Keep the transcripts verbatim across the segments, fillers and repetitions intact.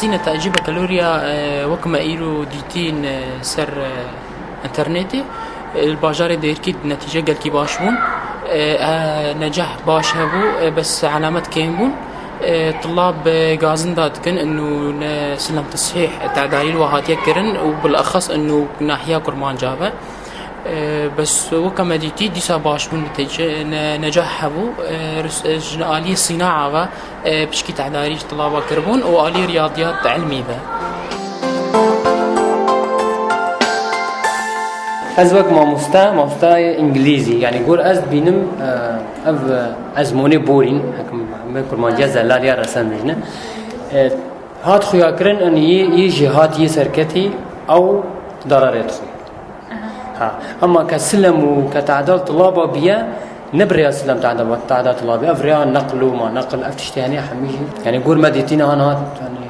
Netayecî bakalorya, e, wek me îro dîtîn, e, ser, e, internetê, e, li bajarê Dêrkî netîce gelkî baş bûn. E, e, neceh baş hebû, e, bes alamet kêm bûn. E, tulab, e, gazin da dikin, inu ne silam tesîh tedarî li we hatiye kirin û bilexas inu nahiya Kurmanca ve. E, bes weke me dîtî dîsa baş bûn, netîce, ne, necah hebû. E, rus-, e, ji aliyê sînaa ve, e, pişkî tedarî ji tulaba kiribûn û aliyê riyadiyat ilmî ve. Ez wek mamoste, mamostayê îngilîzî, yanî gor ez dibînim, e, ev, e, ezmonê borîn, hekim me kurmanciya zelal ya resen dijne. E, hat xuya kirin, yanî yê, yê jêhatî, yê serketî ew dararê dixwe. Ha. Ema ke silem û ke tadal tulaba biye, ne bi rêya silem tadal, tadal tulabi. Ev rêya neql û ma neql, ev tiştê hene hemî jî. Yanî gor me dîtîne han hat, yanî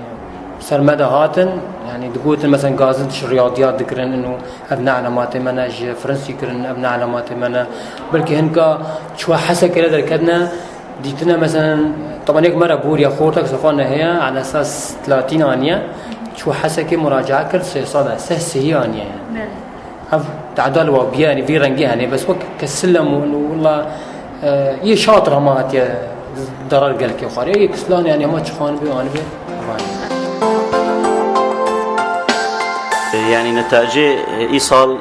ser me de hatin, yanî digotin, mesela gazin ji riyadiyat dikirin, inu ev ne elematê me ne, ji Fransî kirin, ev ne elematê me ne. Belkî hinka çiwa Hesekê re derketine, dîtine, mesela, taban yek me re bûriye, xortek sefa neheye, ala esas Latîn aniye, çiwa Hesekê muracaa kir, sê sed e, seh sehî aniye yani. Ev tadal wa biye, yani vî rengî hene, bes wek ke silem û, û willa, e, yê şatir hema hatiye darar gelkê xwarê. Yê kislan yani hema çixan bê, anî bê, E, yani netacê, e, îsal,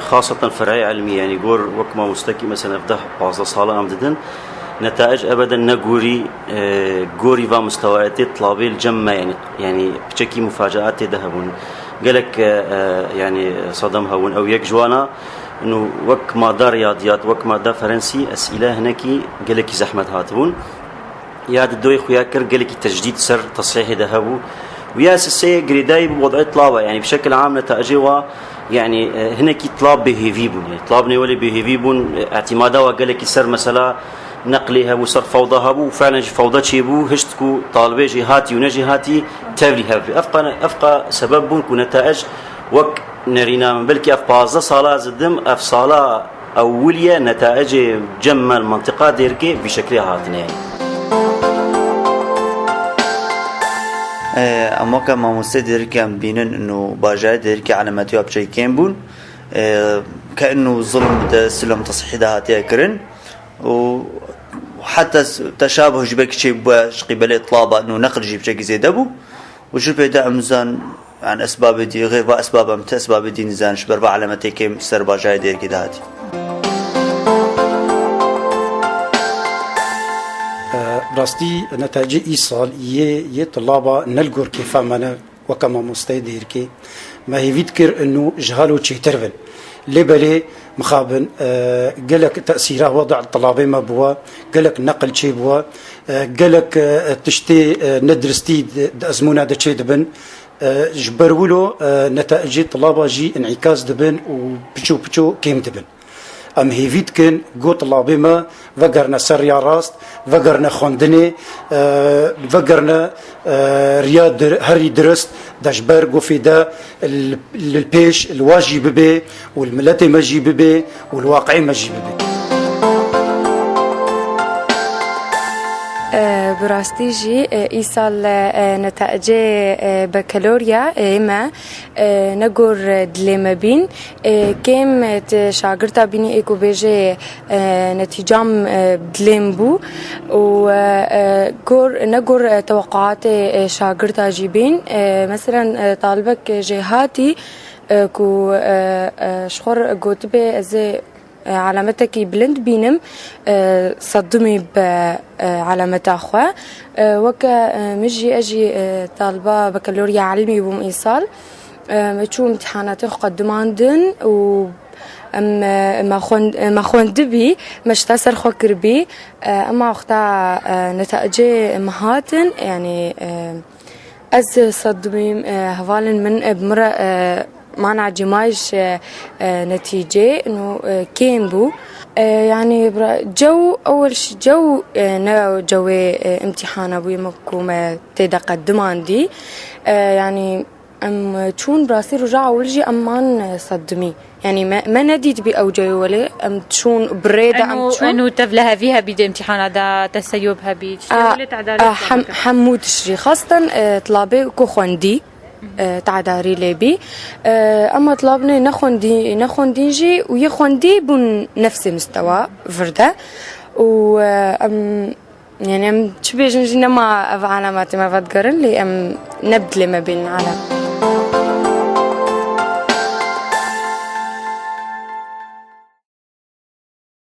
xaseten ferayê ilmî, yani gor wek mamostekî, mesela, ev deh pazdeh sala em didin, netaic ebeden ne gorî, e, gorî va mistewayetê tulabê li cem me, yani, yani piçekî mufacaat tê de hebûn. Gelek, e, e, yani sadem hebûn. Ew yek ji wana, inu wek mada riyadiyat, wek mada ferensî, esîle hinekî gelekî zehmet hatibûn. Ya di doyê xuya kir, gelekî tecdîd ser tesihê de hebû. Û ya sisê girêdayî bi wed'ê tulaba, yani bi şekil am netacê wa, yani, e, hinekî tulab bêhêvî bûn. Yani tulab nêwelê bêhêvî bûn, e, îtîmada wa gelekî ser mesela neqlê hebû, ser fewda hebû û felen jî fewda çêbû, hişt ku talibê jêhatî û ne jêhatî tevlî hev bê. Evqa, evqa sebeb bûn ku netaic wek nerîna min, belkî ev pazdeh sala ez didim, ev sala ewiliye, netaicê cem me li mentiqa Dêrikê vî şeklê hatine. Em weke mamostê Dêrikê em bînin û bajarê Dêrikê elemetê wa piçekî kêm bûn. Ke inu zilm di silom tesihî de hatiye kirin û heta teşabuh jî belkî çêbûye ji qîbelê tulaba inu neql jî piçekî zêde bû û ji pê de em zan, yani esbabê dî, xêr va esbab em ti esbabê dî nizan ji ber va elemetê kêm ser bajarê Dêrikê de hatî. Bi rastî netecê îsal yê yê tulaba ne li gor kêfa me ne. Weke mamosteyê Dêrikê me hêvî dikir inu ji halo çêtir bin. Lê belê mixabin, e, gelek tesîra weda tulabê me bûye, gelek neqil çêbûye, e, gelek, e, tiştê, e, nediristî di, di ezmûna de çêdibin. E, ji ber wilo, e, netecê tulaba jî înîkas dibin û piço piço kêm dibin. Em hêvî dikin ku tulabê me vegerine ser riya rast, vegerine xwendinê, e, vegerine, e, riya dir-, herî dirist de ji ber ku fêde li, li pêş li we jî bibe û li miletê me jî bibe û li waqiê me jî bibe. E, bi rastî jî, e, îsal, e, netecê, e, bekelorya, e, me, e, ne gor, e, dilê me bîn. E, kêm, e, ti şagirta bînî ê ku bêje, e, netîcam, e, dilêm bû û, e, e, gor, ne gor, e, teweqûatê, e, şagirta jî bîn. E, meselen, e, talibek jêhatî, e, ku, e, e, ji xwe re gotibê ez ê, e, alametekî bilind bînim, e, sedimî be, e, alameta xwe. E, weke, e, min jî, ez jî, e, taliba bekelorya ilmî bûm îsal. E, me çû imtîhanatê xwe qedimandin û em, e, me xwend-, me xwendibî, me ji te ser xwe kiribî. E, ema wexta, e, netecê me hatin, yanî, e, ez sedimîm, e, hevalên min, e, bi min re, e, mana cîmayî ji, e, netîcê ino, e, kêm bû. E, yanî bira, cew, ewil jî cew, e, ne cewê, e, imtîhana bûye me ku me tê de qedimandî. E, yanî em çûn, bi rastî roja ewil jî em man, e, seddimî. Yanî me, me nedîtibî ew cayê welê, em çûn bi rê de em Eno, çûn. Eno tevlehevî hebî di îmtîhana de, teseyyob hebî, tiştê A, welê te'darî a, hem, hemû tiştî xastin, e, tilabê ku xwendî, e, te'darî lê bî. E, ema tilabinê nexwendî, nexwendîn jî û yê xwendî bûn nefsê mistewa vir de. Û, e, em, yanî em çi bêjin jî nema ev alametê me vedigerin, lê em ne bi dilê me bên ala.